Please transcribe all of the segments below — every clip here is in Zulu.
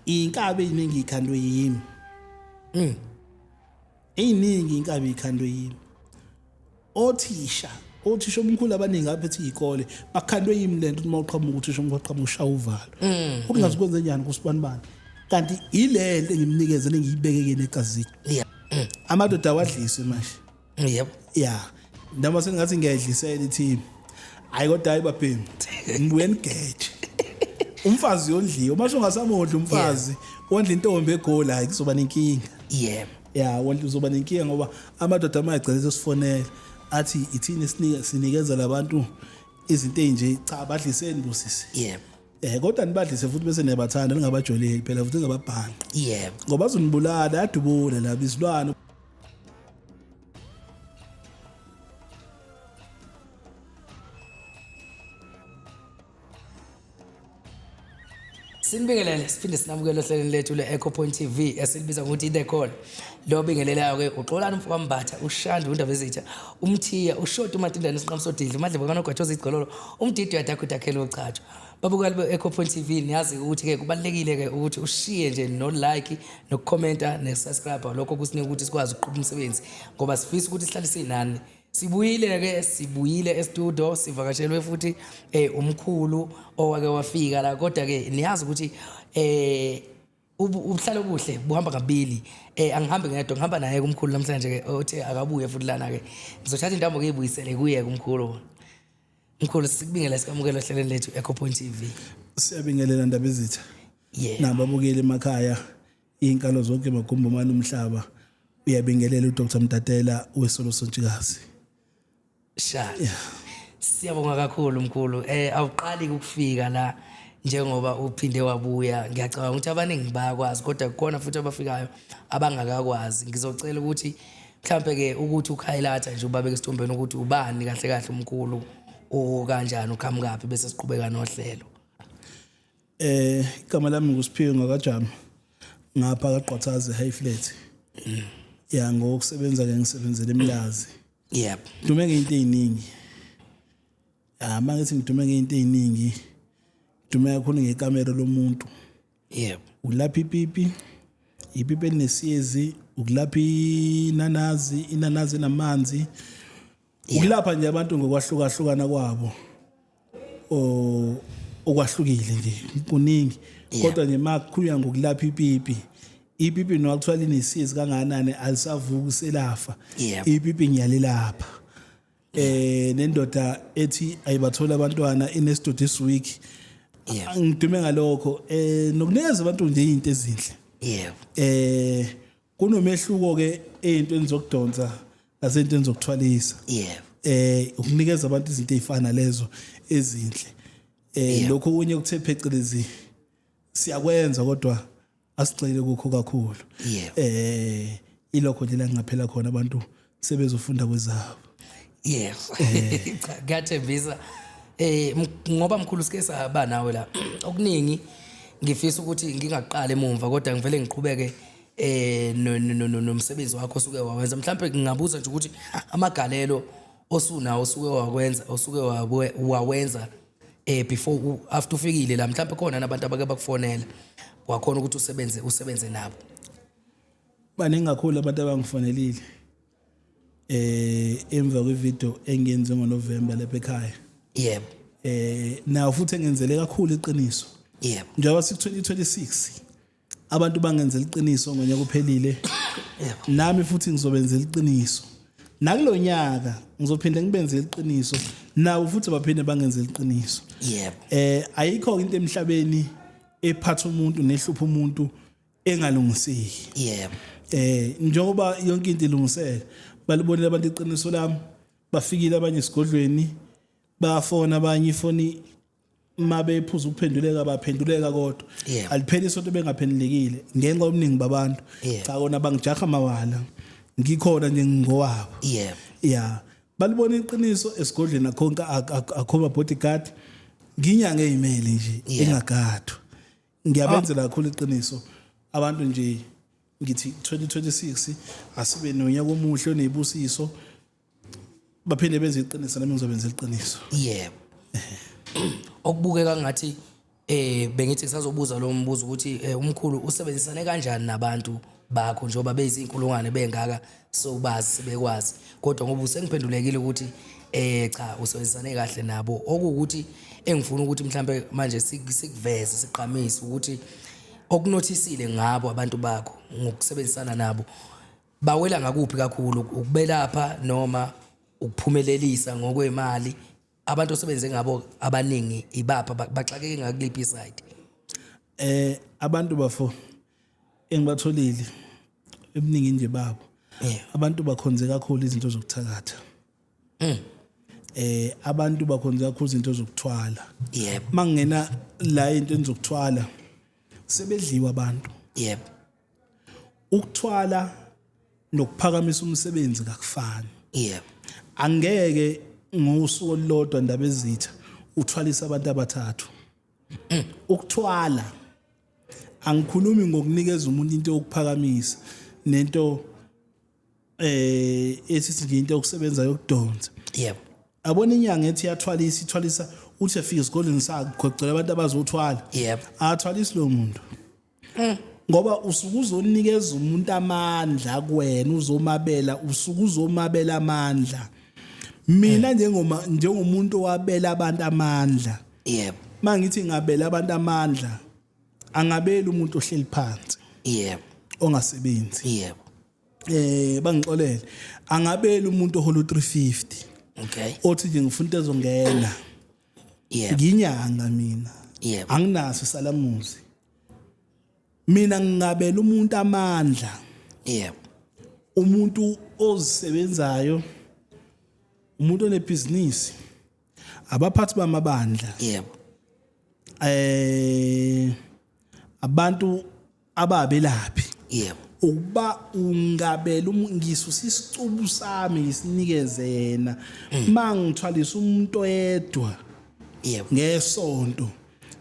Inkabi eziningi ikhandwe yimi. Eziningi inkabi ikhandwe yimi. Othisha, othisha omkhulu abaningi abaphethe izikole bakhandwe yimi lento uma uqhamuka uthisha omkhulu aqhamuka ushaya uvalo. Ukungazi kwenze njani kusibanibani. Kanti ile nto engimnikeze nengiyibeke kuyena egazini. Amadoda awadliswe manje. Yebo. Ya. Noma sengathi ngiyayidlisela i-team. Hayi kodwa hayi babhemi. Ngibuye nigeje. Umfazi uyondliwa, uma ungasamondli umfazi, wondla intombi egoli hayi kuzoba nenkinga. Yebo. Ya, wondla uzoba nenkinga ngoba amadoda amagcela sesifonela athi ithini sinika sinikeza labantu izinto ezinje cha badliseni bosisi. Yebo. Kodwa nibadlise futhi bese niyabathanda ningabajoleli phela futhi ningababhanqi. Yebo. Ngoba bazonibulala yadubula laba izilwane. Sinibingelele siphinde sinamukele ohlelweni lethu le-Echo Point TV esilibiza ngokuthi i-The Call. Lo bingelelayo-ke uXolani umfo kaMbatha, uShandu uNdabezitha, uMthiya, uShoti uMatindane uSinqamsodidla, uMadlebe kaNogwajoza igcololo, uMdidi uyadakha udakhele uchacho. Babukeli be-Echo Point TV niyazi ukuthi-ke kubalulekile-ke ukuthi ushiye nje no-like nokukhomenta ne-subscribe lokho kusinika ukuthi sikwazi ukuqhuba umsebenzi ngoba sifisa ukuthi sihlale sinani. Sibuyile ke sibuyile e-studio sivakashelwe futhi umkhulu owake wafika la kodwa ke niyazi ukuthi ubuhlalo obuhle buhamba kabili angihambi ngedwa ngihamba naye kumkhulu namhlanje ke othe akabuye futhi lana ke ngizothatha intambo ke ibuyisele kuye kumkhulu. Mkhulu sikubingela sikamukela ohlelweni lethu Echo Point TV. Siyabingelela Ndabezitha. Yeah. Nababukeli emakhaya inkalo zonke magumbi omane umhlaba uyabingelela uDr Mtatela wesolo Sontshikazi. Sha. Siyabonga kakhulu mkhulu. Awuqali ukufika la njengoba uphinde wabuya. Ngiyacabanga ukuthi abaningi bayakwazi kodwa kukhona futhi abafikayo abangakakwazi. Ngizocela ukuthi mhlambe ke ukuthi uhighlight nje ubabeke isithombeni ukuthi ubani kahle kahle umkhulu okanjani uqhamukaphi bese siqhubeka nohlelo. Igama lami nguSiphiwe ngakajama ngapha kaGqwathazi High Flat. Ya ngokusebenza ke ngisebenzele eMlazi. Yep. Ngidume ngeinto eziningi. Ah mangithi ngidume ngeinto eziningi. Ngidume kakhulu ngekamera lomuntu. Yep. Ulapha ipipi, ipipi elinesiyezi, ukulapha inanazi, inanazi namanzi. Ukulapha nje abantu ngokwahlukahlukana kwabo. Okwahlukile nje kuningi kodwa nje makukhulunywa ngokulapha ipipi, ipipi noma kuthiwa linesiyezi kangakanani alisavuki selafa. Ipipi ngiyalelapha. Nendoda ethi ayibathola abantwana inesidoda this week. Ngidume ngalokho nokunikeza abantu nje izinto ezinhle. Yebo. Kunomehluko ke ezintweni zokudonsa nasentweni zokuthwalisa. Yebo. Ukunikeza abantu izinto ezifana lezo ezinhle. Lokho okunye kuthe phecelezi siyakwenza kodwa asigxile kukho kakhulu. Yebo. Ilokho nje la ngingaphela khona abantu sebezofunda kwezabo. Yebo. Cha kuyathembisa. Ngoba mkhulu sike saba nawe la. Okuningi ngifisa ukuthi ngingaqali emumva kodwa ngivele ngiqhubeke nomsebenzi wakho osuke wawenza. Mhlambe ngingabuza nje ukuthi amagalelo osunawo osuke wakwenza osuke wawenza before after ufikile la mhlambe khona nabantu abake bakufonela wakhona ukuthi usebenze nabo. Baningi kakhulu abantu abangifonelile emva kwevideo engiyenze ngoNovember lapha ekhaya. Yebo. Nawo futhi engenzele kakhulu iqiniso. Yebo. Njengoba siku 2026 abantu bangenzela iqiniso ngonyaka uphelile. Yebo. Nami futhi ngizobenzela iqiniso. Nakulonyaka ngizophinde ngibenzele iqiniso nabo futhi baphinde bangenzele iqiniso. Yebo. Ayikho into emhlabeni ephatha umuntu nehlupha umuntu engalungiseki. Yebo. Njengoba yonke into ilungiseka balibonile abantu iqiniso lami bafikile abanye esigodlweni bafona abanye ifoni mabephuza ukuphenduleka baphenduleka kodwa alipheli isonto bengaphendulekile ngenxa yobuningi babantu. Cha kona bangijaha mawala ngikhona nje ngingowabo. Yebo. Yeah. Balibona iqiniso esigodlweni akhonka akhoba bodyguard nginyanga ezimele nje engagadwa. Ngiyabenzela kakhulu iqiniso abantu nje ngithi 2026 asibe nonyaka omuhle onezibusiso baphinde benze iqiniso nami ngizobenzela iqiniso. Yebo. Okubukeka ngathi Bengithi ngisazobuza lo mbuzo ukuthi umkhulu usebenzisane kanjani nabantu bakho njengoba beyizinkulungwane bengaka sobazi sebekwazi, kodwa ngoba usengiphendulekile ukuthi cha usebenzisane kahle nabo, okuwukuthi engifuna ukuthi mhlambe manje sikuveze siqhamise ukuthi okunothisile ngabo abantu bakho ngokusebenzisana nabo bawela ngakuphi kakhulu, ukubelapha noma ukuphumelelisa ngokwemali? Abantu osebenze ngabo abaningi ibapha baxakeke ngakuliphi iside? Abantu bafo engibatholile ebuningi nje babo, abantu bakhonze kakhulu izinto zokuthakatha. Abantu bakhonze kakhulu izinto zokuthwala. Mangena la into enzokuthwala sebedliwa abantu. Ukuthwala nokuphakamisa umsebenzi kakufani. Angeke ngosuku olulodwa ndaba ezitha uthwalisa abantu abathathu. Ukuthwala angikhulumi ngokunikeza umuntu into yokuphakamisa nento esithi nje into yokusebenza yokudonsa. Abona inyanga ethi iyathwalisa, ithwalisa uthi efika esigodlweni sakhe gcwele abantu abazothwala. Athwalisi lo muntu. Ngoba usuke uzonikeza umuntu amandla kuwena, uzomabela, usuke uzomabela amandla. Mina njengoma njengomuntu owabela abantu amandla. Mangithi ngabela abantu amandla, angabeli umuntu ohleli phansi. Ongasebenzi. Bangixolele. Angabeli umuntu ohola u350. Othi nje ngifuna into ezongena. Nginyanga mina. Anginaso salamuzi. Mina ngingabela umuntu amandla. Umuntu ozisebenzayo, umuntu onebhizinisi, abaphathi bamabandla. Abantu ababelaphi. Ukuba ungabela ngisusa isicubu sami ngisinikeze yena. Mangithwalisa umuntu oyedwa. Ngesonto.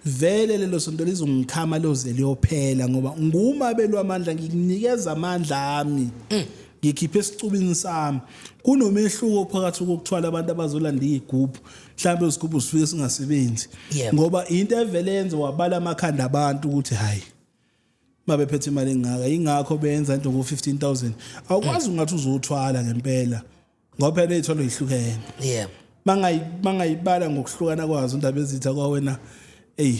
Vele lelo sonto lizongikhama loze liyophela ngoba ngumabelo amandla, ngikunikeza amandla ami. Ngikhiphe esicubini sami. Kunomehluko phakathi kokuthwala abantu abazolanda izigubhu, mhlawumbe izigubhu sifike singasebenzi. Ngoba into evele yenze wabala amakhanda abantu ukuthi hayi mabephethe imali engaka, ingakho benza into ngo 15,000. Awukwazi ungathi uzothwala ngempela ngoba phela izithwalo zihlukene. Mangayibala ngokuhlukana kwazo indaba ezitha kwawena, ey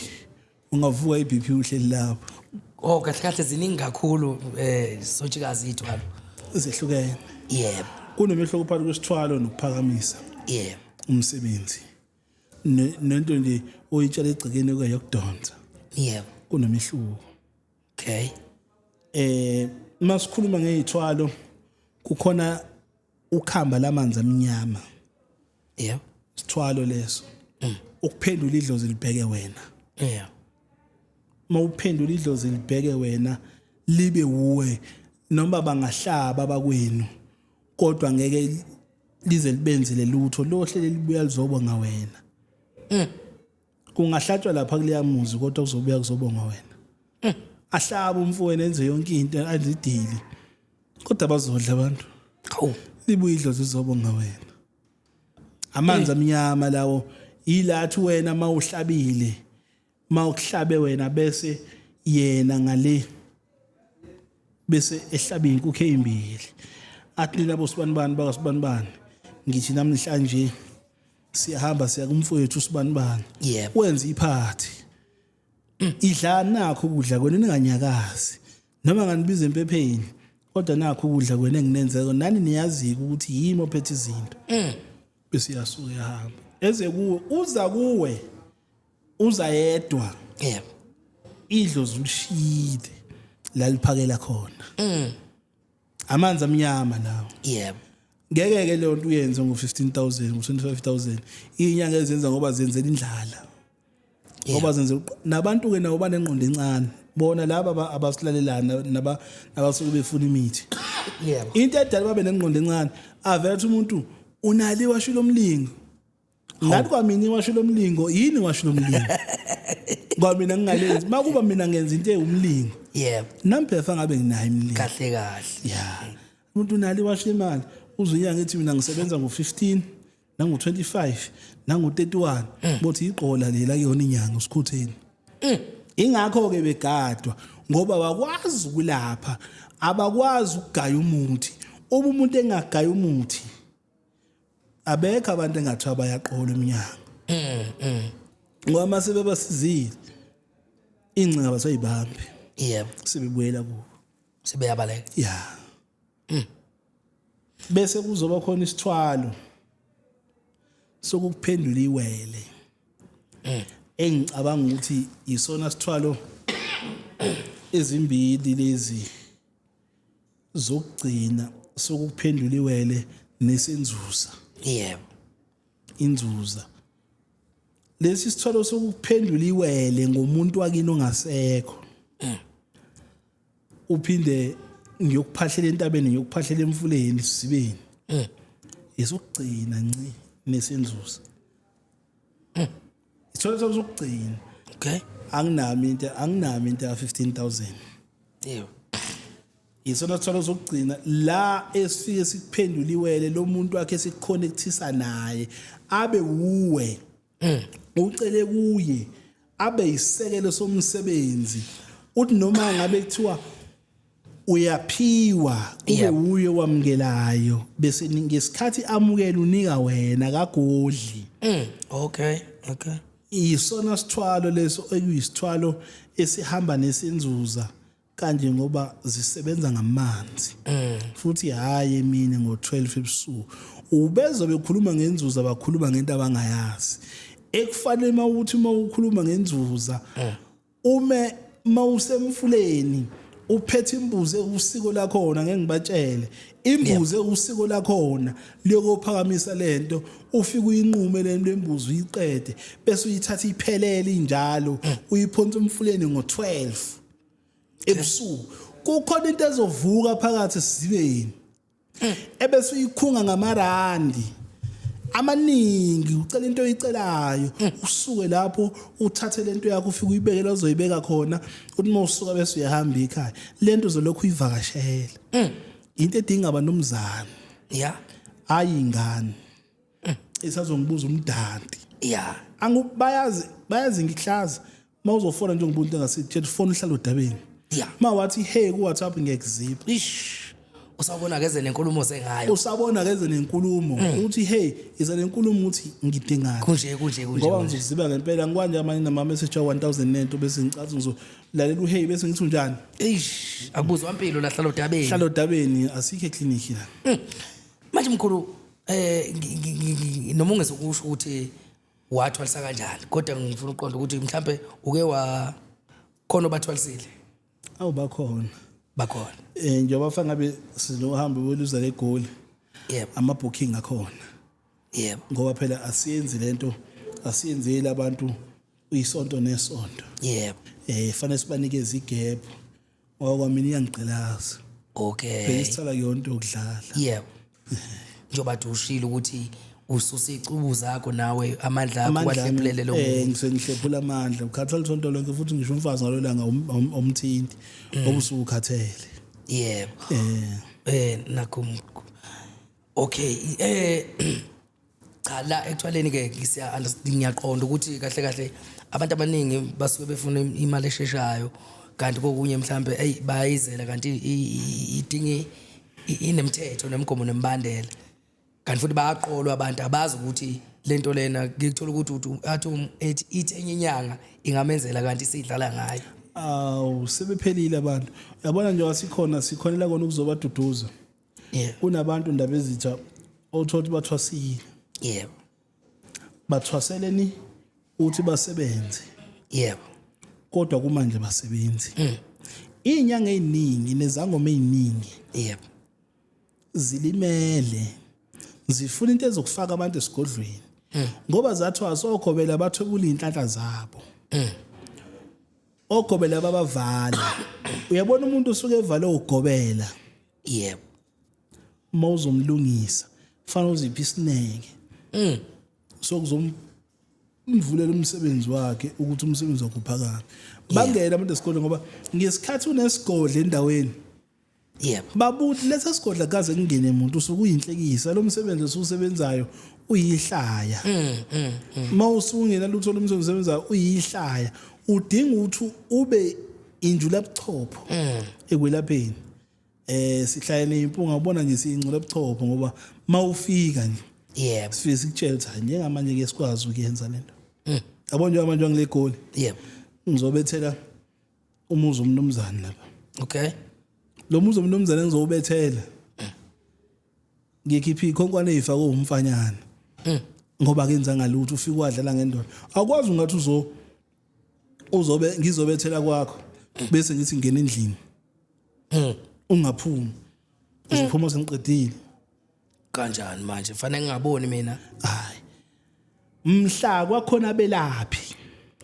ungavuka iBP uhleli lapho. Oh kahle kahle ziningi kakhulu sotshikazi ithwalo. Zehlukene. Kunomehluko phakathi kwesithwalo nokuphakamisa. Umsebenzi. Nento nje oyitshala egcekeni kweyokudonsa. Kunomehluko. Masikhuluma ngezithwalo kukhona ukhamba lamanzi amnyama. Isithwalo leso. Ukuphendula idlozi libheke wena. Mawuphendula idlozi libheke wena libe wuwe noma bangahlaba abakwenu kodwa ngeke lize libenzele lutho, lohle libuya lizobonga wena. Kungahlatshwa lapha kuleya muzi kodwa kuzobuya kuzobonga wena. Ahlaba umfowenu enze yonke into azidili kodwa bazodla abantu. Hawu. Libuya idlozi lizobonga wena. Amanzi amnyama lawo yilathi wena mawuhlabile, mawuhlabe wena bese yena ngale bese ehlaba inkukhu ezimbili. Athi nina bosibanibani bakasibanibani, ngithi namhlanje siyahamba siya kumfowethu usibanibani. Wenza iphathi. Idla nakho ukudla kwenu ninganyakazi. Noma nganibiza empepheni kodwa nakho ukudla kwenu enginenzeko nani niyazi ukuthi yimi ophethe izinto. Bese yasuka yahamba. Eze kuwe, uza kuwe. Uza yedwa. Idlozi ulishiyile la liphakela khona. Amanzi amnyama lawo. Ngeke ke leyo nto uyenze ngo 15,000, ngo 25,000. Inyanga ezenza ngoba zenzela indlala. Ngoba zenze nabantu ke nabo banengqondo encane. Bona laba abasilalelana nabasuke befuna imithi. Into edala babe nengqondo encane, avela uthi umuntu unali washo lomlingo. Ngathi kwamina iwasho lomlingo, yini iwasho lomlingo? Ngoba mina ngingalenzi, makuba mina ngenza into ewumlingo. Nami phela ngabe nginayo imlingo. Kahle kahle. Umuntu unali iwasho imali, uze inyanga ethi mina ngisebenza ngo15, nango 25, nango 31. Bothi iqola lela kuyona inyanga usikhutheni. Ingakho ke begadwa ngoba bakwazi ukulapha, abakwazi ukugaya umuthi. Uma umuntu engagaya umuthi, abekho abantu engathiwa bayaqola umnyango. Ngoba mase bebasizile ingcinga basayibambi. Sebebuyela kubo. Sebeyabaleka. Ya. Bese kuzoba khona isithwalo sokuphendula iwele. Engicabanga ukuthi isona sithwalo ezimbili lezi zokugcina sokuphendula iwele nesenzuza. Inzuza. Lesi sithwalo sokuphendula iwele ngomuntu wakini ongasekho. Uphinde ngiyokuphahlela entabeni, ngiyokuphahlela emfuleni, esizibeni. Esokugcina nci nesenzuza. Isithwalo sokugcina. Anginami into ya 15,000. Isona sithwalo sokugcina la esifike sikuphendula iwele lo muntu wakhe sikuconnectisa naye abe wuwe. Ucele kuye abe isekelo somsebenzi. Uthi noma ngabe kuthiwa uyaphiwa kube uye wamukelayo, bese ngesikhathi amukela unika wena kagodli. Okay. Okay. Isona sithwalo leso ekuyisithwalo esihamba nesenzuza kanje ngoba zisebenza ngamanzi. Futhi hayi mina ngo12 ebusuku ubezo bekhuluma ngenzuza, bakhuluma ngento abangayazi. Ekufanele mawuthi mawukhuluma ngenzuza ume mawusemfuleni uphethe imbuzi usiko lakhona, ngeke ngibatshele imbuzi usiko lakhona liyokuphakamisa lento, ufike uyinqume lento embuzi uyiqede bese uyithatha iphelele injalo uyiphonsa emfuleni ngo12 ebusuku. Kukhona into ezovuka phakathi esizibeni ebese uyikhunga ngamarandi amaningi, ucela into oyicelayo, usuke lapho uthathe lento yakho ufike uyibeke la uzoyibeka khona, uthi mawusuka bese uyahamba ekhaya. Lento uzolokhu uyivakashela. Into edinga abanomzana. Hayi ingane. Isazongibuza umdanti. Angubayazi, bayazi ngihlaza. Mawuzofona nje ngibuntu engasithi phone uhlala odabeni. Mawathi hey ku WhatsApp ngiyakuzipha. Ish. Usabona ke nenkulumo sengayo. Usabona ke nenkulumo uthi hey iza nenkulumo uthi ngidingani. Kunje kunje kunje. Ngoba ngizoziba ngempela ngikwanje amanye nama message wa 1000 nento bese ngicathi ngizolalela u hey bese ngithi unjani. Eish akubuzwa impilo la hlala odabeni. Hlala odabeni asikho eclinic la. Manje mkhulu noma ungezokusho ukuthi wathwalisa kanjani kodwa ngifuna ukuqonda ukuthi mhlambe uke wa khona obathwalisile. Awu bakhona. Bakhona. Njengoba fanele ngabe sizohamba weluza leGoli. Yebo. Ama booking akhona. Yebo. Ngoba phela asiyenzi lento, asiyenzeli abantu isonto nesonto. Yebo. Fanele sibanikeze igap. Ngoba kwamina iyangigqilaza. Okay. Phela isithala yonke ukudlala. Yebo. Njengoba ushilo ukuthi ususa icubu zakho nawe amandla akho wahlephulele lo muntu. Ngisengihlephula amandla, ukhathala isonto lonke futhi ngisho umfazi ngalolanga umthinti obusuku ukhathele. Yebo. Nakho okay cha la ekuthwaleni ke ngiyaqonda ukuthi kahle kahle abantu abaningi basuke befuna imali esheshayo kanti kokunye mhlambe hey bayizela kanti idingi inemithetho nemigomo nemibandela. Kanti futhi bayaqolwa abantu abazi ukuthi lento lena ngikuthola ukuthi athi ethi ithi enye inyanga ingamenzela kanti sidlala ngayo. Awu sebephelile abantu. Uyabona nje wasikhona sikhonela kona ukuzobaduduza. Yebo. Kunabantu ndaba ezitha othothi bathwasile. Yebo. Bathwaseleni uthi basebenze. Yebo. Kodwa kumanje basebenzi. Inyanga eziningi nezangoma eziningi. Yebo. Zilimele. Zifuna into ezokufaka abantu esigodlweni. Ngoba zathwasa okhobela bathwebula inhlanhla zabo. Ogobela babavala. Uyabona umuntu usuke evale ugobela. Yebo. Mawuzomlungisa fanele uziphe isineke. Sokuzomvulela umsebenzi wakhe ukuthi umsebenzi wakhe uphakame. Bangena abantu esigodlweni ngoba ngesikhathi unesigodlo endaweni. Yebo. Babuthi lesa sigodla kaze kungene umuntu usuke uyinhlekisa lo msebenzi osusebenzayo uyihlaya. Mawusungena lutho lo msebenzi osebenzayo uyihlaya. Udinga ukuthi ube injula buchopho ekwelapheni. Sihlale impunga, ubona nje siyingcula buchopho ngoba mawufika nje sifike sikutshela ukuthi njengamanje ke sikwazi ukuyenza lento. Yabo njengamanje ngile goli. Ngizobethela umuzi omnumzane lapha. Okay. Lo muzi omnumzane ngizowubethela. Ngikhipha ikhonkwane ezifakwe umfanyana. Ngoba kenza ngalutho, ufika wadlala ngendoda. Awukwazi ungathi uzobe ngizobethela kwakho bese ngithi ngena endlini. Ungaphumi. Uzophuma sengiqedile. Kanjani manje? Fanele ngingaboni mina. Hayi. Mhla kwakhona belaphi.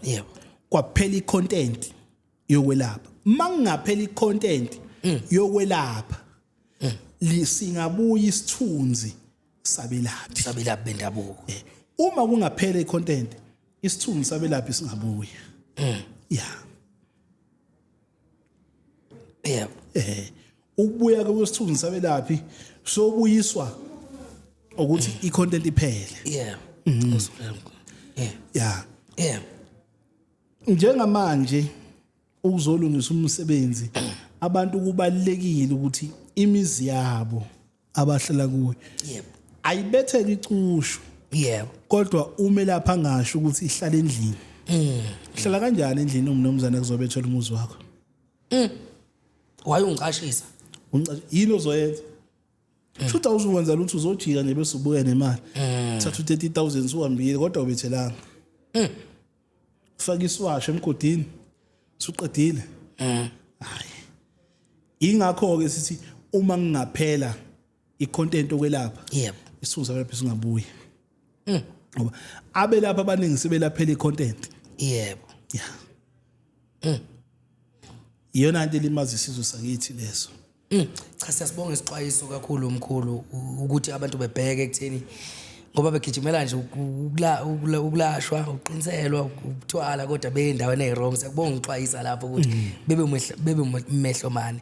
Yebo. Kwaphela icontent yokwelapha. Mangingaphela icontent yokwelapha, lisingabuya isithunzi sabelaphi. Sabelaphi bendabuko. Uma kungaphela icontent, isithunzi sabelaphi singabuya. Yeah. Yebo. Ukubuya kwesithunzi sabelaphi sobuyiswa ukuthi icontent iphele. Yeah. Yeah. Yeah. Njengamanje ukuzolungisa umsebenzi abantu kubalekile ukuthi imizi yabo abahlala kuyo ayibethele icushu. Yebo. Kodwa ume lapha ngasho ukuthi ihlala endlini. Ihlala kanjani endlini umnomzana kuzobethela umuzi wakho? Waye ungicashisa. Yini ozoyenza? Shutha uzokwenza lutho, uzojika nje bese ubuya nemali. Thatha u30000 uhambile kodwa ubethelanga. Ufaka isiwasho emgodini. Usuqedile. Hayi. Ingakho ke sithi uma ngingaphela icontent okwelapha. Yebo. Isithunzi lapha singabuyi. Ngoba abelapha abaningi sebelaphela icontent. Yebo. Yeah. Iyona into elimaza isizwe sakithi leso. Cha, siyasibonga isixwayiso kakhulu umkhulu, ukuthi abantu bebheke ekutheni ngoba begijimela nje ukulashwa, ukuqiniselwa, ukuthwala, kodwa beyindaweni eziwrong. Siyakubonga ukuxwayisa lapho ukuthi bebe mehlo mani.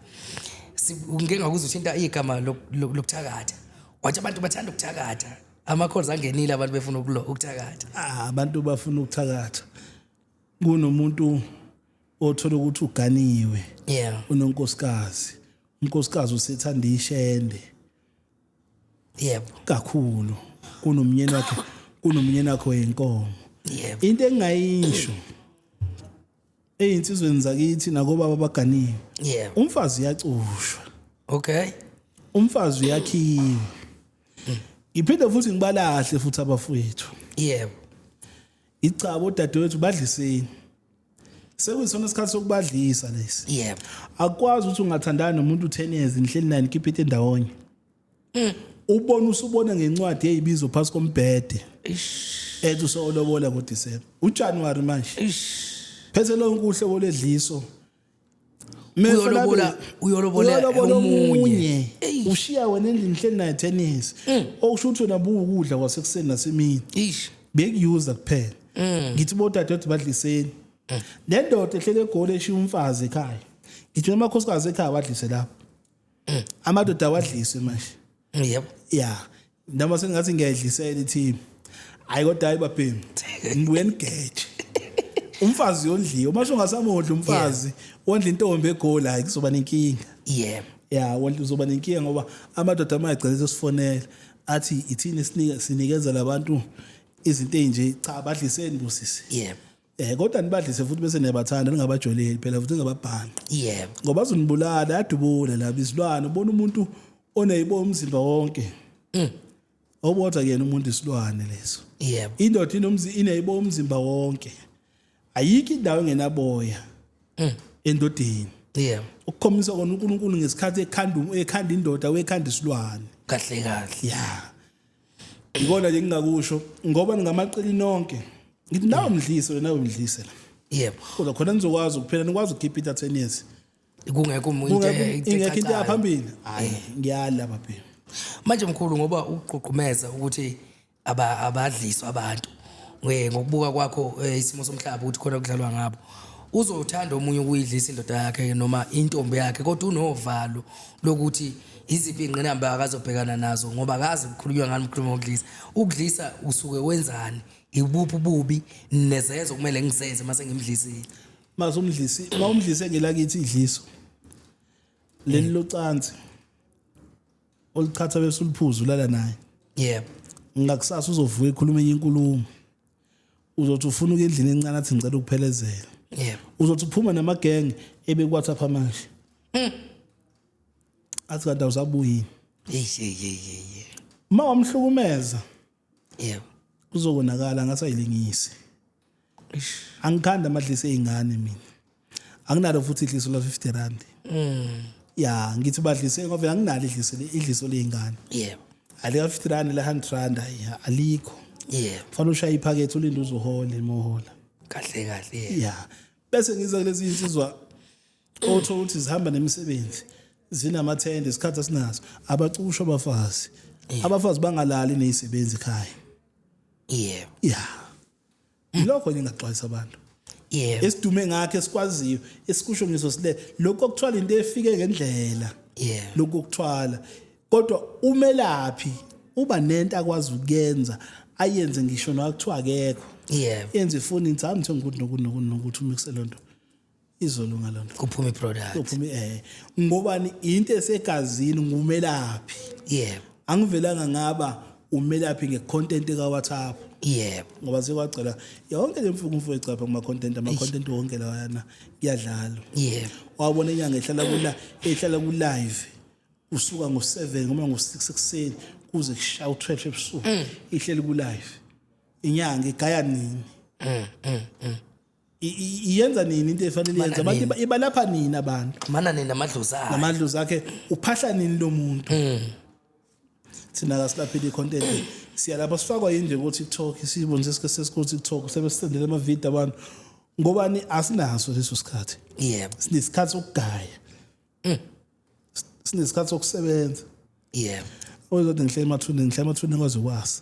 Ngike ngakuzwa uthinta igama lokuthakatha. Wathi abantu bathanda ukuthakatha. Amakhosi angenile, abantu befuna ukuthakatha. Abantu bafuna ukuthakatha. Kunomuntu othola ukuthi uganiwe. Unonkosikazi. Unkosikazi usethanda ishende. Yebo. Kakhulu. Kunomnyeni wakhe, kunomnyeni wakhe wenkomo. Yebo. Into engingayisho ezinsizweni zakithi nakobaba abaganiwe. Yebo. Umfazi uyacushwa. Okay. Umfazi uyakhiwa. Ngiphinde futhi ngibalahle futhi abafowethu. Yebo. Icabo odadewethu badliseni. Sekuyisona isikhathi sokubadlisa lesi. Yebo. Akwazi ukuthi ungathandana nomuntu 10 years nihleli naye nikhiphe into ndawonye. Ubona usubona ngencwadi eyibizo phansi kombhede. Ish. Ethi usolobola ngoDecember. uJanuary manje. Ish. Phethe lonke uhlobo ledliso. Uyolobola omunye. Ushiya wena endlini hleli naye 10 years. Okusho ukuthi wena buwukudla kwasekuseni nasemini. Ish. Bekuyuza kuphela. Ngithi bodadewethu badliseni. Le ndoda ehlele egoli eshiya umfazi ekhaya. Ngithi amakhosikazi ekhaya wadlise lapho. Amadoda awadlise manje. Yebo. Yeah. Noma sengathi ngiyadlisela i-team. Hayi kodwa hayi babhemi. Ngibuye nigeje. Umfazi yondliwe. Uma ungasamondla umfazi, wondla intombi egoli, hayi kuzoba nenkinga. Yebo. Yeah, wondla uzoba nenkinga ngoba amadoda amayigcela sesifonela athi ithini sinikeza labantu izinto ezinje, cha badliseni busisi. Yebo. Kodwa nibadlise futhi bese niyabathanda, ningabajoleli phela futhi ningababhanqi. Yebo. Ngoba bazonibulala, yadubula la izilwane, ubona umuntu oneyibo umzimba wonke. Obodwa kuyena umuntu isilwane leso. Yebo. Indoda ineyibo umzimba wonke. Ayikho indawo engenaboya. Endodeni. Yebo. Ukukhombisa kona uNkulunkulu ngesikhathi ekhanda indoda wekhanda isilwane. Kahle kahle. Yeah. Ngikona nje ngingakusho ngoba ningamaqili nonke. Ngithi nawe mdlise wena, nawe mdlise la. Yebo. Kodwa khona nizokwazi ukuphela, nikwazi ukukhipha into 10 years. Kungekho umuntu Ingekho into yaphambili. Hayi, ngiyala babhemi. Manje mkhulu, ngoba uqhuqhumeza ukuthi abadliswa abantu. Ngokubuka kwakho isimo somhlaba ukuthi khona kudlalwa ngabo. Uzothanda omunye ukuyidlisa indoda yakhe noma intombi yakhe, kodwa unovalo lokuthi iziphi ingqinamba akazobhekana nazo ngoba akazi ukukhulunywa ngani ukukhuluma ngokudlisa. Ukudlisa usuke wenzani? Ibuphi ububi nezenzo kumele ngizenze mase ngimdlisile? Masumdlisi, mawumdlise ngelakithi idliso. Leli locansi oluchatha bese uliphuza ulala naye. Yebo. Ngakusasa uzovuka ekhuluma enye inkulumo. Uzothi ufuna ukuya endlini encane athi ngicela ukuphelezela. Yebo. Uzothi uphuma namagenge ebekuWhatsApp manje. Athi kanti awusabuyi. Hey hey hey hey. Uma wamhlukumeza Yebo. kuzokonakala ngasayilingisi. Angikhanda amadlisi ezingane mina. Anginalo futhi idliso la 50 rand. Ya, ngithi badlise ngoba anginalo idliso idliso lezingane. Yebo. Alika 50 rand la 100 rand ayi alikho. Yebo. Fanele ushaye iphakethe ulinde uzohola mohola. Kahle kahle. Yebo. Ya. Bese ngiza kulezi insizwa otho ukuthi zihamba nemisebenzi zinamathende isikhathi asinaso abacushwa abafazi. Abafazi bangalali nezisebenzi ekhaya. Yebo. Ya. Lokho nje ngaxwayisa abantu. Yebo. Esidume ngakhe esikwaziyo esikusho ngiso sile lokho okuthwala into efike ngendlela. Yebo. Lokho okuthwala kodwa umelaphi uba nento akwazi ukuyenza ayenze ngisho nokuthiwa akekho. Yebo. Yenze ifoni ithi angithe ukuthi nokuthi nokuthi nokuthi umixe lonto izolunga lonto. Kuphuma iproduct. Kuphuma ngobani into esegazini ngumelaphi. Yebo. Angivelanga ngaba umelaphi ngecontent ka WhatsApp. Yebo. Ngoba sekwagcela yonke le mfuku ecapha kuma content ama content wonke lawana kuyadlalwa. Yebo. Wabona inyanga ehlala kula ehlala ku live usuka ngo7 noma ngo6 ekuseni kuze kushaya u12 ebusuku ihleli ku live. Inyanga igaya nini? Iyenza nini into efanele yenza abantu ibalapha nini abantu? Mana nini namadlozi akhe? Namadlozi akhe uphahla nini lo muntu? Thina kasilaphile icontent siyalapha sifakwa yini nje ku TikTok sibonise sike ku TikTok sebesendele ama video abantu ngobani asinaso leso sikhathi. Yebo. Sinesikhathi sokugaya. Sinesikhathi sokusebenza. Yebo. Ozothi ngihle emathuneni kwaze kwasa.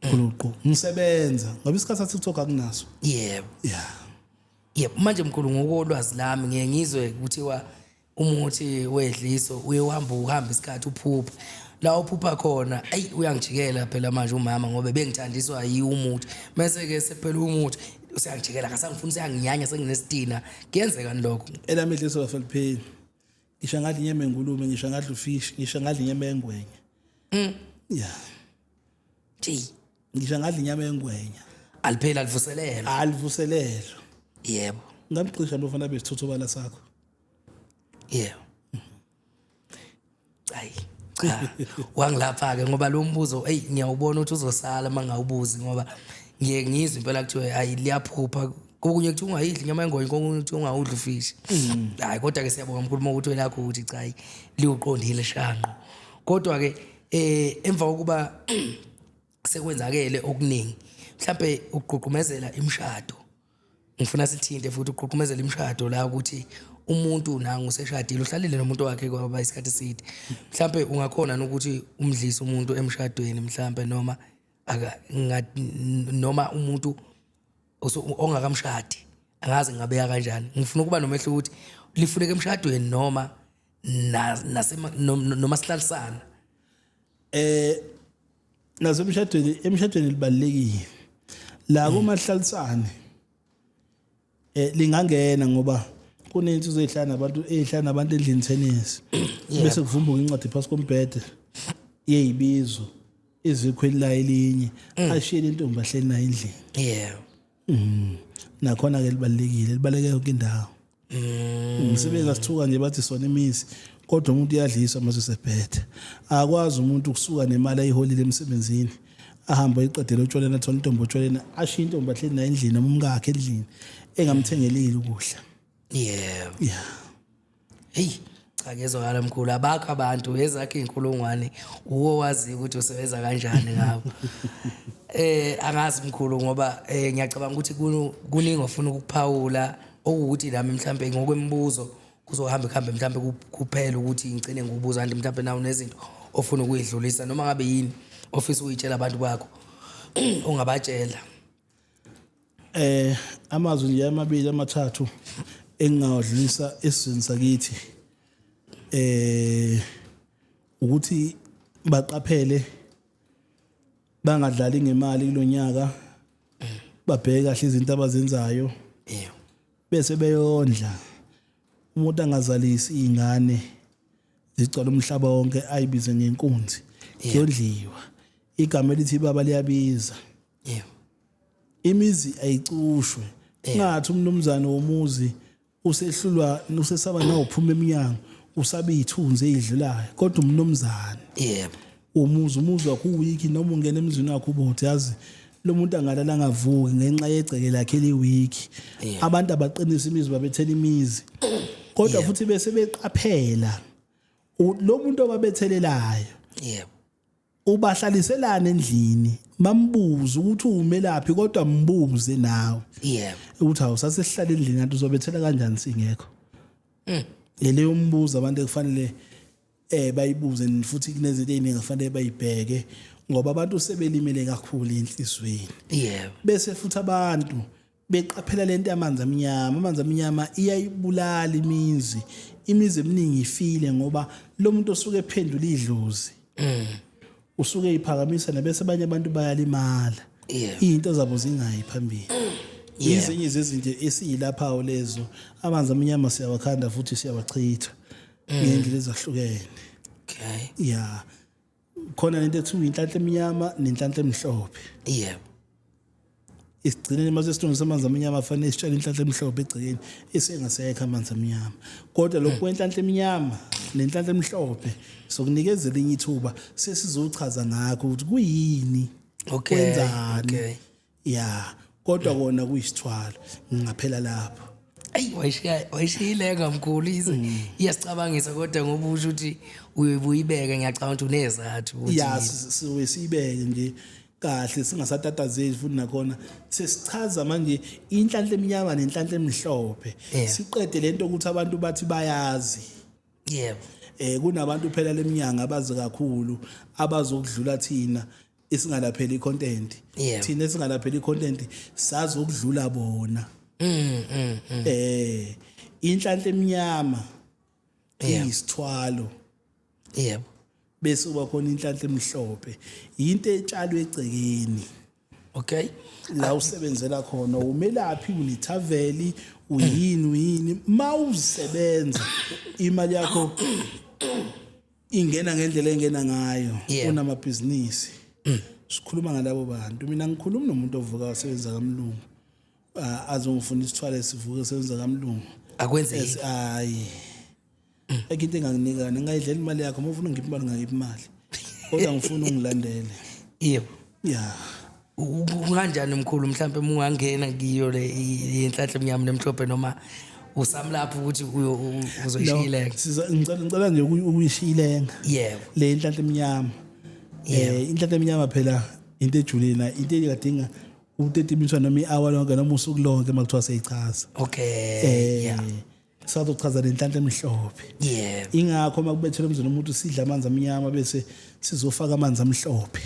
Khuluqu ngisebenza ngoba isikhathi sa TikTok akunaso. Yebo. Yeah. Yebo, manje mkhulu ngokolwazi lami ngiye ngizwe kuthiwa umuthi wedliso uye uhamba uhamba isikhathi uphupha. La uphupha khona ayi uyangijikela phela manje umama ngoba bengithandiswa yiwo umuthi. Mase ke sephela umuthi usiyangijikela akasangifuni usiyanginyanya senginesitina. Kuyenzeka lokho? Elami idliso lafelipheli. Ngisho ngadla inyama engulume, ngisho ngadla ufish, ngisho ngadla inyama engwenya. Yeah. Nje Ngisho ngadla inyama engwenya. Aliphela alivuselelo. Alivuselelo. Yebo. Ngamcisha lofana besithuthubala sakho. Yebo. Hayi. Cha. Wangilapha ke ngoba lo mbuzo hey ngiyawubona ukuthi uzosala mangawubuzi ngoba ngiye ngizwe impela kuthiwe hayi liyaphupha kokunye kuthiwa ungayidli inyama engwenya kokunye kuthiwa ungawudli ufish. Hayi kodwa ke siyabonga mkhulu ukuthi welakho ukuthi cha liuqondile shanqo. Kodwa ke emva kokuba sekwenzakele okuningi mhlambe ukugqugqumezela imishado ngifuna sithinte futhi ukugqugqumezela imishado la ukuthi umuntu nangu useshadile uhlalile nomuntu wakhe kwaba isikhathi eside mhlambe ungakhona ukuthi umdlise umuntu emshadweni mhlambe noma noma umuntu ongakamshadi angazi ngabeka kanjani ngifuna ukuba nomehlo ukuthi lifuneke emshadweni noma noma sihlalisana nasemshadweni emshadweni libalekile la kumahlalisane lingangena ngoba kunenzuzo ezihlala nabantu ezihlala nabantu endlini tennis bese kuvumbuka incwadi phasi kombhede yeyibizo izikhweli la elinye ashiyele intombi ahleli nayo endlini. Yebo. Nakhona ke libalekile libaleke yonke indawo. Umsebenzi asithuka nje bathi sona imizi kodwa umuntu uyadliswa mase sebhethe. Akwazi umuntu ukusuka nemali ayiholile emsebenzini ahambe ayiqedele utshwaleni athola intombi otshwaleni ashiye intombi ahleli nayo endlini noma umkakhe endlini engamthengelile ukudla. Yebo. Yeah. Hey, cha ngezwakala mkhulu abakho abantu ezakhe inkulungwane uwo wazi ukuthi usebenza kanjani ngabo. Angazi mkhulu ngoba ngiyacabanga ukuthi kuningi ofuna ukuphawula okuthi nami mhlambe ngokwemibuzo kuzohamba kuhambe mhlambe kuphela ukuthi ngicine ngokubuza kanti mhlambe nawe nezinto ofuna ukuyidlulisa noma ngabe yini ofisa ukuyitshela abantu bakho ungabatshela. Amazwi nje amabili amathathu engingawadlulisa esizweni sakithi ukuthi baqaphele bangadlali ngemali kulonyaka, babheke kahle izinto abazenzayo. Yebo. Bese beyondla. Umuntu angazalisi izingane zigcwala umhlaba wonke ayibize ngenkunzi. Kuyondliwa. Igama elithi baba liyabiza. Imizi ayicushwe. Ngathi umnumzane womuzi usehlulwa usesaba nawuphuma eminyango usaba izithunzi ezidlulayo kodwa umnumzane umuzi umuzi wakho uwiki noma ungena emzini wakho ubothi yazi lo muntu angalala angavuki ngenxa yegceke lakhe eliwiki. Abantu abaqinisa imizi babethela imizi kodwa futhi bese beqaphela lo muntu obabethelelayo ubahlaliselana endlini, bambuze ukuthi umelaphi, kodwa mbuze nawe ukuthi awusasesihlala endlini kanti uzobethela kanjani singekho. Leyo mbuzo abantu ekufanele bayibuze, futhi kunezinto eziningi kufanele bayibheke ngoba abantu sebelimele kakhulu enhlizweni. Bese futhi abantu beqaphela lento yamanzi amnyama. Amanzi amnyama iyayibulala imizi. Imizi eminingi ifile ngoba lo muntu osuke ephendula idlozi usuke eyiphakamisa, nabese abanye abantu bayalimala, izinto zabo zingayi phambili. Izinye zezinto esiyilaphawo lezo. Amanzi amnyama siyawakhanda futhi siyawachitha ngey'ndlela ezahlukene. Ya, khona lento ethiwa inhlanhla emnyama nenhlanhla emhlophe. Isigcineni mase silungisa amanzi amnyama afanele sitshale inhlanhla emhlophe egcekeni esengasekho amanzi amnyama, kodwa lokhu kwenhlanhla emnyama nenhlanhla emhlophe sokunikeza elinye ithuba sesizochaza ngakho ukuthi kuyini, kwenzani. Ya, kodwa kona kuyisithwalo, ngingaphela lapho. Ayi, wayishiya wayishiyile mkhulu, ize iyasicabangisa, kodwa ngoba usho ukuthi uyibuyibeke, ngiyacabanga ukuthi unezathu ukuthi Ya, siwe siyibeke nje kahle singasatatazeli, futhi nakhona sesichaza manje inhlanhla emnyama nenhlanhla emhlophe. Siqede lento ukuthi abantu bathi bayazi. Kunabantu phela leminyanga abazi kakhulu abazokudlula thina esingalapheli icontent. Thina esingalapheli icontent sazi ukudlula bona. Inhlanhla emnyama iyisithwalo. Bese kuba khona inhlanhla emhlophe, into etshalwe egcekeni. La usebenzela khona, umelaphi, unethaveli, uyini uyini, mawusebenza imali yakho ingena ngendlela engena ngayo. Unamabhizinisi, sikhuluma ngalabo bantu. Mina ngikhuluma nomuntu ovuka wasebenza kamlungu, azongifuna isithwalo sivuke sebenza kamlungu. Akwenzeki. Hayi, ayikho into enganginika, ngingayidlela imali yakho. Uma ufuna ngiphi imali, ngayiphi imali, kodwa ngifuna ungilandele. Ya. Kunganjani mkhulu, mhlawumbe uma ungangena kiyo le yenhlanhla emnyama nemhlophe, noma usamlapho ukuthi uzoyishiyileka? Ngicela nje ukuyishiyilenga le inhlanhla emnyama. Inhlanhla emnyama phela into ejulile na into ekadinga u-30 minutes noma i-hour lonke noma usuku lonke uma kuthiwa seyichaza. Sazochaza lenhlanhla emhlophe. Ingakho uma kubethelwa emzini umuntu sidla amanzi amnyama bese sizofaka amanzi amhlophe.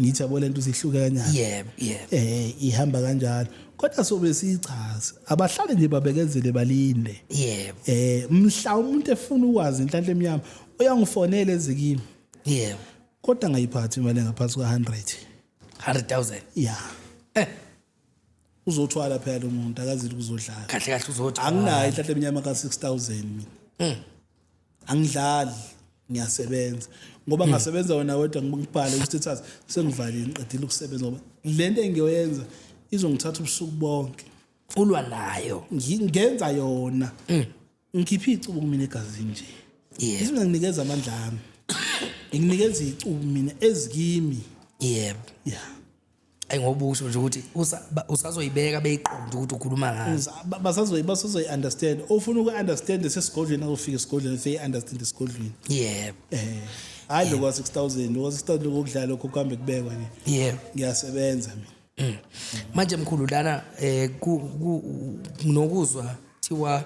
Ngithi yabo lento sihluke kanjani. yebo yebo Ihamba kanjalo. Kodwa sobe siyichaza. Abahlale nje babekezele balinde. Mhla umuntu efuna ukwazi inhlanhla emnyama uyangifonela ezikimi. Kodwa ngayiphathi imali engaphansi kwa-100. 100,000? Yeah. Uzothwala phela lo muntu, akazili ukuzodlala. Kahle kahle uzothi Anginayo inhlanhla emnyama ka-6000 mina. Angidlali, ngiyasebenza. Ngoba ngasebenza wena wedwa ngibhale ku-status sengivalile, ngiqedile ukusebenza, ngoba lento engiyoyenza izongithatha ubusuku bonke. Ulwa nayo. Ngenza yona. Ngikhiphe icubu mina egazini nje. Izinga nginikeza amandla ami. Ngikunikeza icubu mina ezikimi. Yeah. Ayi, ngoba usho nje ukuthi usazoyibeka beyiqonde ukuthi ukhuluma ngayo. Basazoyi understand. Ofuna uku-understand sesigodlweni azofika esigodlweni, seyi-understand esigodlweni. Hayi, lokwa 6000, lokwa 6000 lokudlala lokho kuhambe kubekwa nje. Ngiyasebenza mina. Manje mkhulu, lana nokuzwa thiwa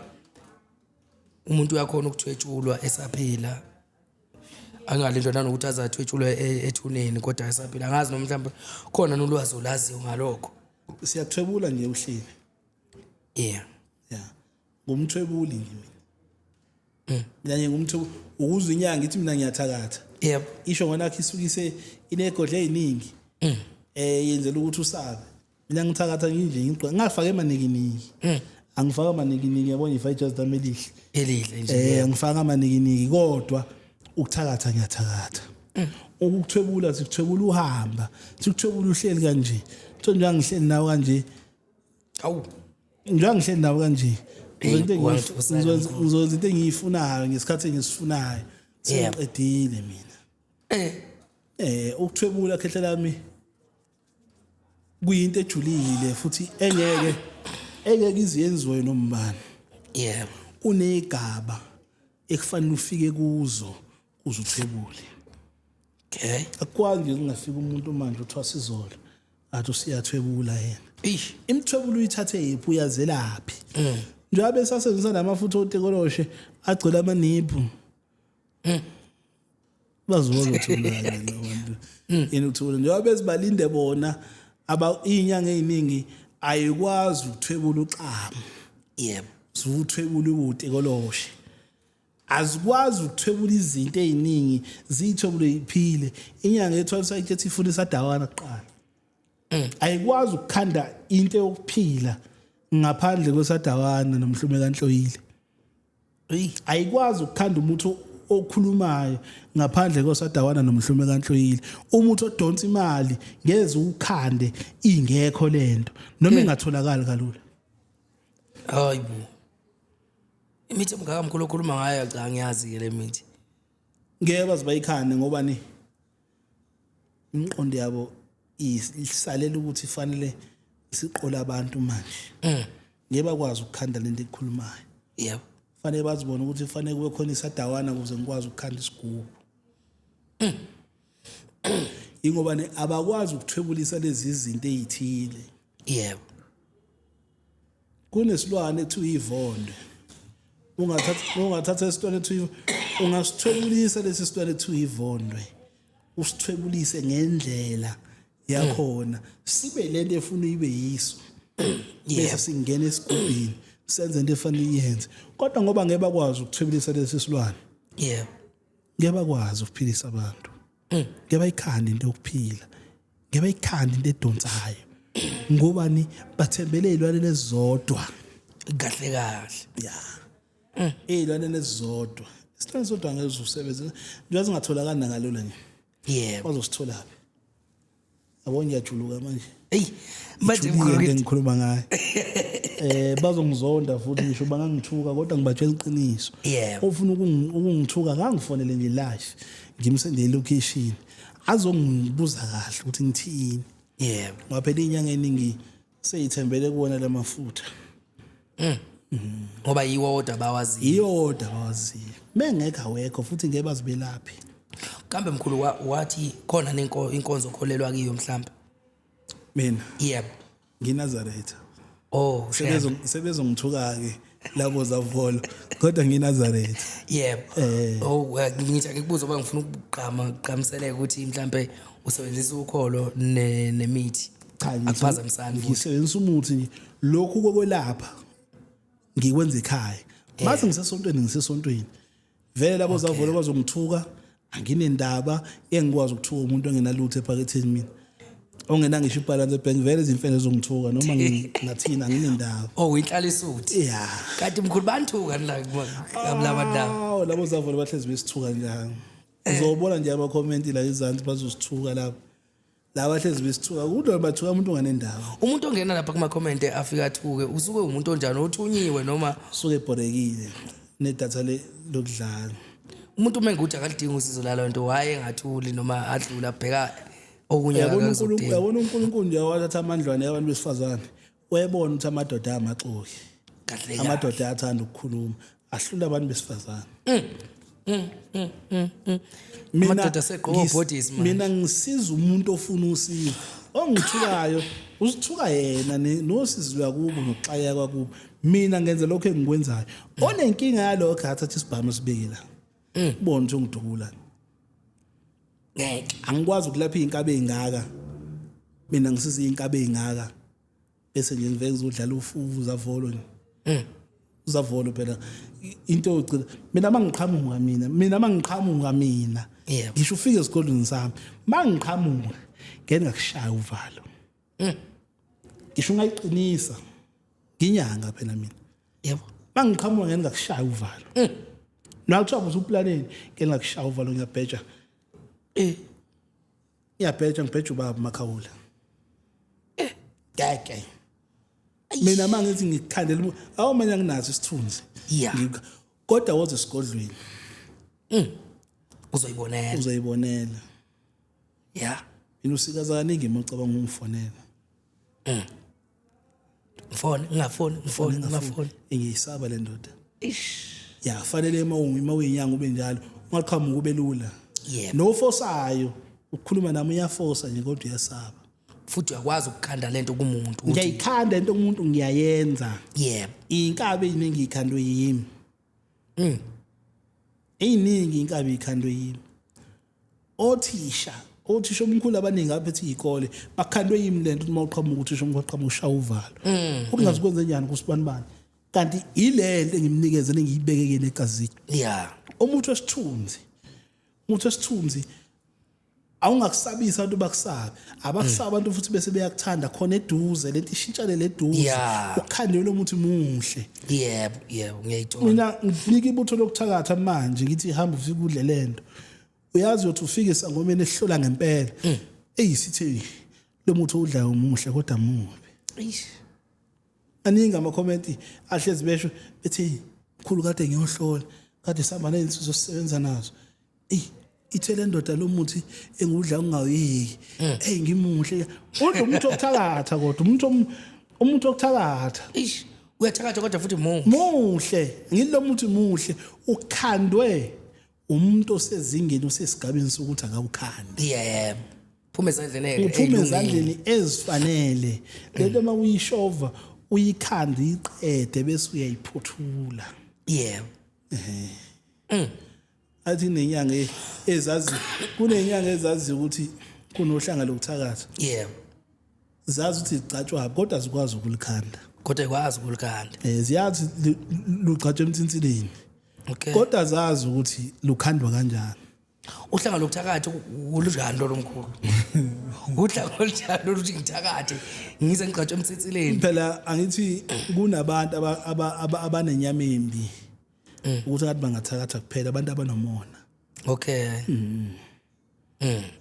umuntu uyakhona ukuthwetshulwa esaphila, angalindwa nanokuthi azathwetshulwe ethuneni, kodwa esaphila. Angazi noma mhlawumbe khona nolwazi olaziyo ngalokho. Siyathwebula nje uhleli. Yeah. Ngumthwebuli nje mina. Mina nje ngumthwebuli ukuze inyanga ithi mina ngiyathakatha. Isho ngona yakhe isukise inegodle eziningi. Yenzela ukuthi usabe. Mina ngithakatha nje ngigqoka ngafaka emanikiniki. Angifaka amanikiniki, yabona, if I just lami elihle. Elihle nje. Angifaka amanikiniki, kodwa ukuthakatha ngiyathakatha. Ukukuthwebula sikuthwebula uhamba, sikuthwebula uhleli kanje. Tho nje ngihleli nawe kanje. Awu. Njengoba ngihleli nawe kanje, Hey, ngizokwenza into wathi usale mkhulu. ngizokwenza into engiyifunayo ngesikhathi engisifunayo. Sengiqedile mina. Ukuthwebula, khehla lami, kuyinto ejulile futhi engeke iziyenziwe nombani. Kunegaba ekufanele ufike kuzo uze uthwebule. Akukwazi nje kungafika umuntu manje uthwasa izolo athi usiyathwebula yena. Eish. Imthwebulo uyithathe yiphi, uyazelaphi? Njengoba besasebenzisa namafutha otekoloshe agcwele amaniphu, bazibona ukuthi ulale labantu yini uthule njengoba bezibalinde bona aba inyanga eziningi ayikwazi ukuthwebula uxamu. Zuthwebula utekoloshe, azikwazi ukuthwebula izinto eziningi, ziyithwebule iphile. Inyanga ethwalisa itshethi ifuna isadawana kuqala. Ayikwazi ukukhanda into yokuphila ngaphandle kwesadawana nomhlume kanhloyile. Ayikwazi ukukhanda umuthi okhulumayo ngaphandle kwesadawana nomhlume kanhloyile. Umuthi odonsa imali ngeze ukhande ingekho lento, noma ingatholakali kalula. Hayibo, imithi emngaka mkhulu okhuluma ngayo, cha, ngiyazi ke le mithi. Ngeke baze bayikhande, ngoba ni imiqondo yabo isalela ukuthi fanele siqole abantu manje. Ngeke bakwazi ukukhanda lento ekukhulumayo. Fanele bazibone ukuthi fanele kube khona isadawana ukuze ngikwazi ukukhanda isigubhu, ingoba ne abakwazi ukuthwebulisa lezi zinto ezithile. Kunesilwane ekuthiwa ivonde. Ungathatha isilwane ekuthiwa, ungasithwebulisa lesi silwane ekuthiwa ivondwe, usithwebulise ngendlela yakhona, sibe lento efuna ibe yiso, bese singena esigubhini senze into efanele iyenze. Kodwa ngoba ngeke bakwazi ukuthwebulisa lesi silwane, ngeke bakwazi ukuphilisa abantu, ngeke bayikhande into yokuphila, ngeke bayikhande into edonsayo, ngoba ni bathembele ezilwaneni ezizodwa. Kahle kahle. Ya, ey'lwaneni ezizodwa. Isilwane sodwa ngeke usebenze njengoba singatholakali nakalula nje. Bazositholaphi? Yabo, ngiyajuluka manje. Hey, manje Ijulile mkhulu into engikhuluma ngayo. Bazongizonda futhi, ngisho bangangithuka, kodwa ngibatshela iqiniso. Ofuna ukungithuka ngangifonele nje live, ngimsende i-location, azongibuza kahle ukuthi ngithini. Ngoba phela inyanga eningi seyithembele kuwona lamafutha. Ngoba yiwo wodwa bawaziyo. Iyodwa bawaziyo, mengekho awekho futhi ngeke bazibelaphi. Kambe mkhulu, wathi khona inkonzo okholelwa kiyo mhlawumbe? Mina? Yebo. NgiNazaretha. Oh. Sebezongithuka ke labo zavolo, kodwa ngiNazaretha. Yebo. Oh, ngithi ake kubuza ngoba ngifuna ukugqama kuqhamiseleka ukuthi mhlambe usebenzisa ukholo nemithi. Cha. Akuphazamisani futhi. Ngisebenzisa umuthi nje. Lokhu kokwelapha ngikwenza ekhaya. Mase ngisesontweni, ngisesontweni vele. Labo zavolo bazongithuka, anginendaba. Engikwazi ukuthuka umuntu ongenalutho ephaketheni, mina ongena ngisho i-balance ebank, vele izimfene zongithuka noma ngingathini, anginendaba. Oh, inhlalisuthi. Ya. Kanti mkhulu banthuka la kulabantu laba? Awu, labo zavolo bahlezi besithuka njalo. Uzobona nje ama-comment la ezansi, bazosithuka lapho laba bahlezi besithuka, kodwa bathuka umuntu onganendaba. Umuntu ongena lapha kuma comment afika athuke usuke umuntu onjani, othunyiwe noma? Suke ebhorekile nedatha lokudlala. Umuntu uma engukuthi akalidingi usizo lalo nto, waye engathuli noma adlula abheka okunye Uyabona uNkulunkulu, akazodinga. uyabona uNkulunkulu nje wathatha amandlwane abantu besifazane, wayebona ukuthi amadoda amaxoki. Kahle kahle. Amadoda ayathanda ukukhuluma, ahlula abantu besifazane. Mina Amadoda asegqoka obhodisi manje. Mina ngisiza umuntu ofuna usizo. Ongithukayo usithuka yena nosizi lwakubo nokuxakeka kwakubo. Mina ngenza lokho engikwenzayo. Onenkinga yalokho athatha isibhamu sibeke la. Ubone ukuthi ungidubula. Ngeke. Angikwazi ukulapha iy'nkabi ey'ngaka. Mina ngisiza iy'nkabi ey'ngaka. Bese nje ngivele ngizodlala ufuvu uzavolo nje. Uzavolo phela into yogcina mina mangiqhamuka, mina mangiqhamuka mina, ngisho ufike esikolweni sami, mangiqhamuka ngeke ngakushaya uvalo, ngisho ungayiqinisa, nginyanga phela mina. Yebo. Mangiqhamuka ngeke ngakushaya uvalo. Nakuthiwa usuplaneni ngeke ngakushaya uvalo ngiyabheja. Ngiyabheja ngibheja ubaba Makhawula. Ngeke. Mina mangithi ngikhandela awu mina nginaso isithunzi. Yeah. Kodwa woze esigodlweni. Uzoyibonela. Uzoyibonela. Yeah. Mina usikaza kaningi uma ucabanga ungifonela. Ngifone, ngingafoni, ngifone, ngingafoni. Ngiyisaba le ndoda. Ish. Ya fanele uma uyinyanga ube njalo, ungaqhamuka ube lula. Yebo. Nofosayo ukukhuluma nami uyafosa nje kodwa uyasaba. Futhi uyakwazi ukukhanda lento kumuntu ukuthi Ngiyayikhanda into kumuntu ngiyayenza. yebo. Inkabi eziningi ikhandwe yimi. Eziningi inkabi ikhandwe yimi. Othisha omkhulu abaningi aphethe izikole bakhandwe yimi lento uma uqhamuka uthisha omkhulu qhamuka ushaya uvalo. Ukungazi kwenze njani kusibanibani. Kanti ilento engimnikeze nengiyibeke kuyena egazini. Yeah. Umuthi wesithunzi. Umuthi wesithunzi awungakusabisa abantu bakusabe. Abakusaba abantu futhi bese beyakuthanda khona eduze lento ishintshane leduze. Yeah. Ukhandele umuthi muhle. Yebo, yebo ngiyayithola. Mina nginika ibutho lokuthakatha manje ngithi hamba ufike udle lento. Uyazi uthi ufike esangomeni ehlola ngempela. Ey sithi lo muthi odlayo umuhle kodwa mubi. Eish. Aningi ama comment ahlezi besho bethi mkhulu kade ngiyohlola kade sihamba nezinsizwa sisebenza nazo. Ey ithe le ndoda lo muthi engudla ungawuyeki. Ey ngimuhle. Kodwa umuntu okuthakatha kodwa umuntu umuntu okuthakatha. Eish. Uyathakatha kodwa futhi mu. Muhle, ngilo muthi muhle ukhandwe umuntu osezingeni osesigabeni sokuthi akawukhandi. Yebo. Phuma ezandleni. Uphuma ezandleni ezifanele. Lento uma uyishova uyikhanda iqede bese uyayiphuthula. Yebo. Athi nenyanga ezazi kunenyanga ezazi ukuthi kunohlanga lokuthakatha. Yebo. Zazi ukuthi zigcatshwa kodwa zikwazi ukulikhanda. Kodwa ikwazi ukulikhanda. Ziyazi lugcatshwa emthinsileni. Okay. Kodwa zazi ukuthi lukhandwa kanjani. Uhlanga lokuthakatha ulunjani lo mkhulu? Uhlanga olunjani ukuthi ngithakathe ngize ngigcatshwe emthinsileni? Phela angithi kunabantu abanenyama embi. Ukuthi ngathi bangathakatha kuphela abantu abanomona. Okay.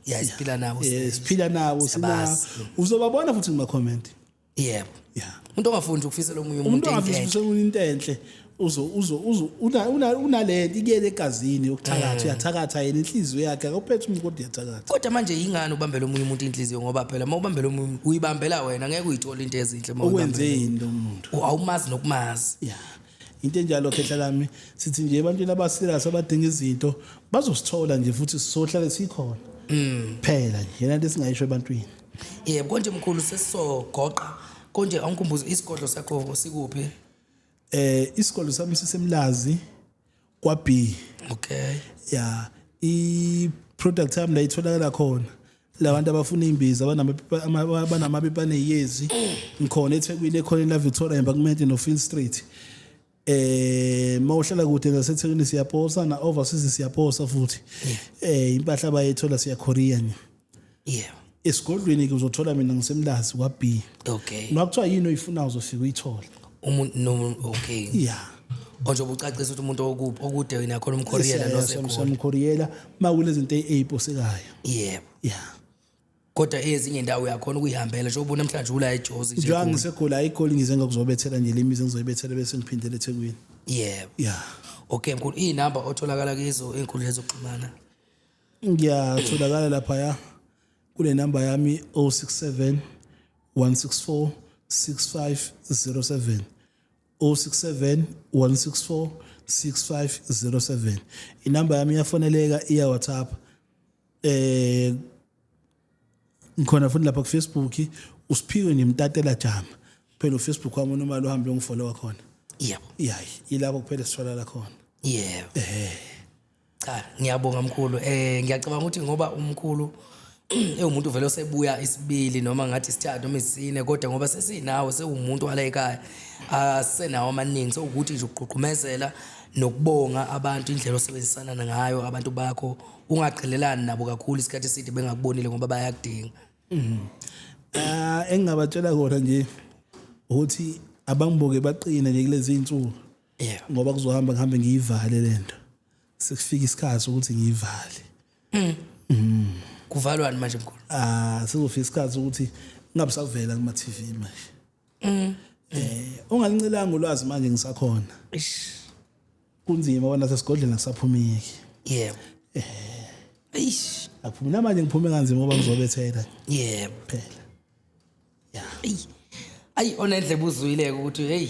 Yeah, siphila nabo. Siphila nabo sina. Uzobabona futhi kuma comment. Yebo. Yeah. Umuntu ongafundi ukufisela omunye umuntu into enhle. Umuntu ongafundi into enhle uzo uzo uzo unalento ikuyele egazini yokuthakatha uyathakatha yena inhliziyo yakhe akuphethe umuntu kodwa uyathakatha. Kodwa manje ingane ubambela omunye umuntu inhliziyo ngoba phela uma ubambela omunye uyibambela wena ngeke uyithole into ezinhle uma uyibambela. Ukwenzeni lo muntu? Awumazi nokumazi. Yeah. Into enjalo khehla lami sithi nje ebantwini abaserious abadinga izinto bazosithola nje futhi sizohlale sikhona. Phela nje yena into esingayisho ebantwini. Yebo konje mkhulu sesizogoqa konje awungikhumbuze isigodlo sakho sikuphi? Isigodlo sami sisemlazi kwa B. Okay. Yeah, i product yami la itholakala khona. Labantu abafuna imbiza abanamaphepha aneyezi ngikhona eThekwini ekhona la Victoria Embankment no Field Street. Mawuhlala kude naseThekwini siyaposa na overseas siyaposa futhi. Impahla abayithola siya Korea nje. Yeah. Esigodlweni ke uzothola mina ngisemlazi kwa B. Okay. Nokuthiwa yini oyifunayo uzofika uyithole. Umuntu no okay. Yeah. Onje ubucacisa ukuthi umuntu okude wena khona umkhoriyela nosekhona. Samkhoriyela makulezi zinto eziposekayo. Yebo. Yeah. Kodwa ezinye indawo uyakhona ukuyihambela nje ubona namhlanje ula eJozi nje. Njengoba ngiseGoli ayigoli ngize ngakuzobethela nje lemizi ngizoyibethela bese ngiphindele eThekwini. Yebo. Yeah. Okay mkhulu inamba otholakala kizo inkundla zokuxhumana. Ngiyatholakala lapha ya kule namba yami 067 164 6507. 067 164 6507. Inamba yami iyafoneleka iya WhatsApp. Ngikhona futhi lapha ku Facebook usiphiwe nemtatela jama. Phela uFacebook wami noma lo hambe ungifollow khona. Yebo. Yeah, ilapho kuphela sitholala khona. Yebo. Cha, ngiyabonga mkhulu. Ngiyacabanga ukuthi ngoba umkhulu ewumuntu vele osebuya isibili noma ngathi isithathu noma isine kodwa ngoba sesinawo sewumuntu wala ekhaya asenawo amaningi sokuthi nje uqhuqhumezela nokubonga abantu indlela osebenzisana ngayo abantu bakho ungaqhelelani nabo kakhulu isikhathi eside bengakubonile ngoba bayakudinga. Engingabatshela kona nje ukuthi Abangibuke baqine nje kulezi insuku. Yebo. Ngoba kuzohamba ngihambe ngiyivale lento. Sekufika isikhathi ukuthi ngiyivale. Kuvalwani manje mkhulu? Ah, sekuzofika isikhathi ukuthi ngingabe savela kuma TV manje. Ungalincelanga ulwazi manje ngisakhona. Eish. Kunzima wona sesigodleni akusaphumeki. Yebo. Eish. Akuphumi namanje ngiphume kanzima ngoba ngizobethela Yebo. phela. Eyi. Ayi onendlebe uzwile ukuthi hey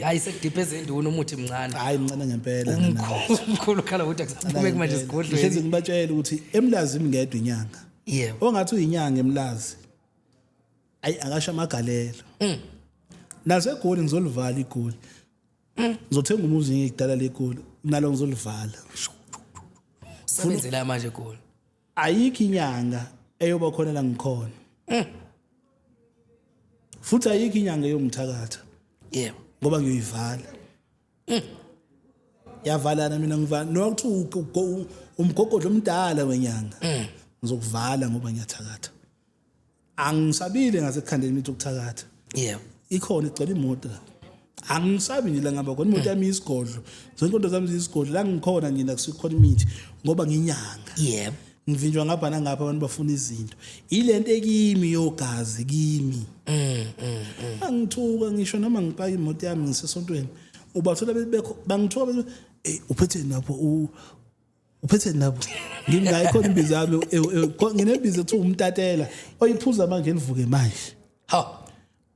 ayisekudiphe ezenduna umuthi mncane. Hayi mncane ngempela nana. Umkhulu khala ukuthi akusaphumeki manje Ngihlezi esigodlweni. ngibatshela ukuthi emlazi ngedwa inyanga. Yebo. Ongathi uyinyanga emlazi. Ayi akasha amagalelo. NaseGoli ngizolivala iGoli. Ngizothenga umuzi ngikudala leGoli. Nalo ngizolivala. Sebenzela manje goli. Ayikho inyanga eyoba khona la ngikhona. Futhi ayikho inyanga eyongithakatha Yebo. ngoba ngiyoyivala. Yavalana mina ngivala noma kuthiwa umgogodlo omdala wenyanga. Ngizokuvala ngoba ngiyathakatha. Angisabile ngasekhandeni imithi ukuthakatha. Yebo. Ikhona igcwele imoto la. Angisabi nje la ngihamba khona imoto yami isigodlo. Zonke into zami ziyisigodlo la ngikhona nje nakusikhona imithi ngoba nginyanga. Yebo. Ngivinjwa ngapha nangapha abantu bafuna izinto. Ilento ekimi yogazi kimi. Angithuka ngisho noma ngipaka imoto yami ngisesontweni. Ubathola bekho bangithuka bethi eh uphethe lapho uphethe lapho ngingayi khona imbiza yami nginembiza ethiwa umtatela oyiphuza manje livuke manje. Ha.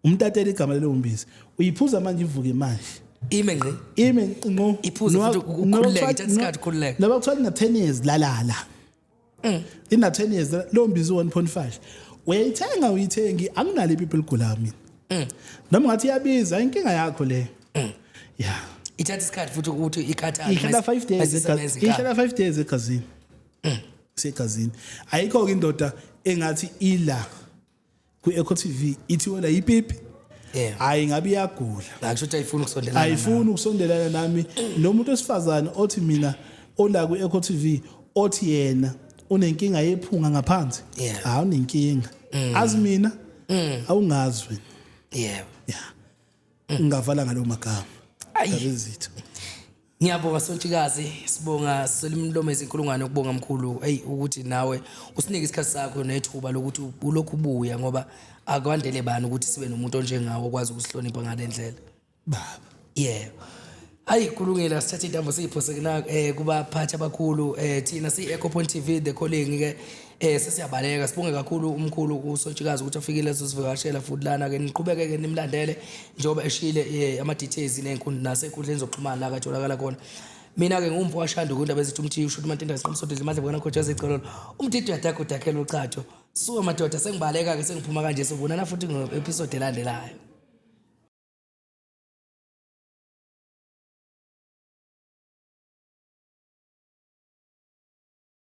Umtatela igama lelo mbiza. Uyiphuza manje ivuke manje. Ime ngqi. Ime ngqo. Iphuze futhi ukhululeke, ithatha isikhathi ukhululeke. Noma kuthiwa ina 10 years lalala. Ina 10 years lo mbiza 1.5. Uyayithenga uyithengi anginalo ipipi ligulayo mina. Noma ngathi iyabiza inkinga yakho le. Yeah. Ithatha isikhathi futhi ukuthi ikhathale. Ihlala 5 days ihlala 5 days egazini. Isegazini. Ayikho ke indoda engathi ila ku Echo TV ithi wena ipipi. Yeah. Hayi ngabe iyagula. Akusho ukuthi ayifuni ukusondelana. Ayifuni ukusondelana nami nomuntu osifazane othi mina ola ku Echo TV othi yena unenkinga yephunga ngaphansi. Yeah. Hawu unenkinga. Azi mina awungazi wena. Yebo. Yeah. Ngingavala ngalo magama. Ayi. Ndabezitha. Ngiyabonga Sontshikazi, sibonga selimlomo ezinkulungwane ukubonga mkhulu. Hey ukuthi nawe usinike isikhathi sakho nethuba lokuthi ulokhu ubuya ngoba akwandele bani ukuthi sibe nomuntu onjengawe okwazi ukusihlonipha ngale ndlela. Baba. Yebo. Hayi kulungile sithathe intambo siyiphose kuna kubaphathi abakhulu thina si Echo Point TV the calling ke sesiyabaleka sibonge kakhulu umkhulu uSontshikazi ukuthi afikile ezosivakashela futhi lana ke niqhubeke ke nimlandele njengoba eshile ama details nezinkundla nasenkundleni zokuxhumana la katholakala khona. Mina ke ngumfo waShandu kundaba ezithi umthiyo usho ukuthi mantinda siqomsodile madle bukana khoja zicolo umthiyo uyadaka udakhela uchatho. Suka madoda sengibaleka ke sengiphuma kanje sobonana futhi ngo episode elandelayo.